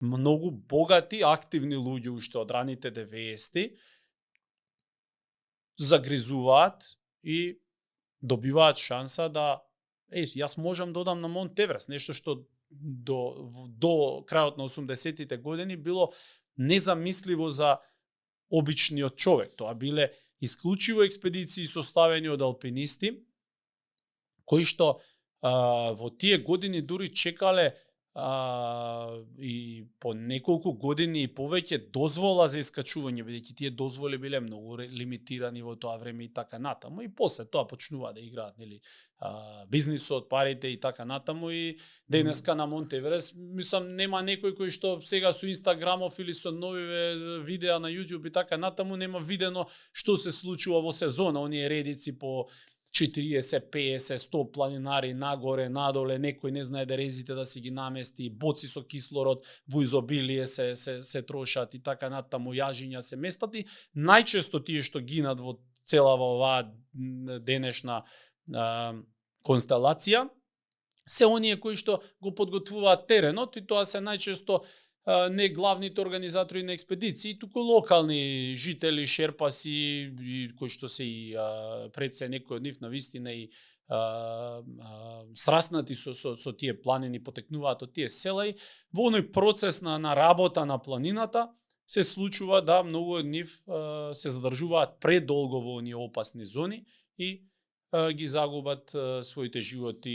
многу богати, активни луѓе уште од раните 90-ти загризуваат и добиваат шанса да јас можам да одам на Монт Еврест, нешто што до крајот на 80-тите години било незамисливо за обичниот човек. Тоа биле исклучиво експедиции составени од алпинисти кои што во тие години дури чекале и по неколку години и повеќе дозвола за искачување, бидејќи тие дозволи биле многу лимитирани во тоа време и така натаму. И после тоа почнува да играат, нели, бизнисот, парите и така натаму. И денеска на Монт Еврест, мислам, нема некој кој што сега со Инстаграмов или со нови видеа на YouTube и така натаму нема видено што се случува во сезона, оние редици по 40, 50, 100 планинари нагоре, надоле, некој не знае дерезите да си ги намести, боци со кислород во изобилие се трошат и така натаму, јажиња се местат и најчесто тие што гинат во целава оваа денешна констелација се оние кои што го подготвуваат теренот и тоа се најчесто не главните организатори на експедиции, туку локални жители, шерпаси, кои што се и пред се некој од нив на вистина и сраснати со тие планини, потекнуваат од тие села и во оној процес на работа на планината се случува да многу од нив се задржуваат предолго во оние опасни зони и ги загубат своите животи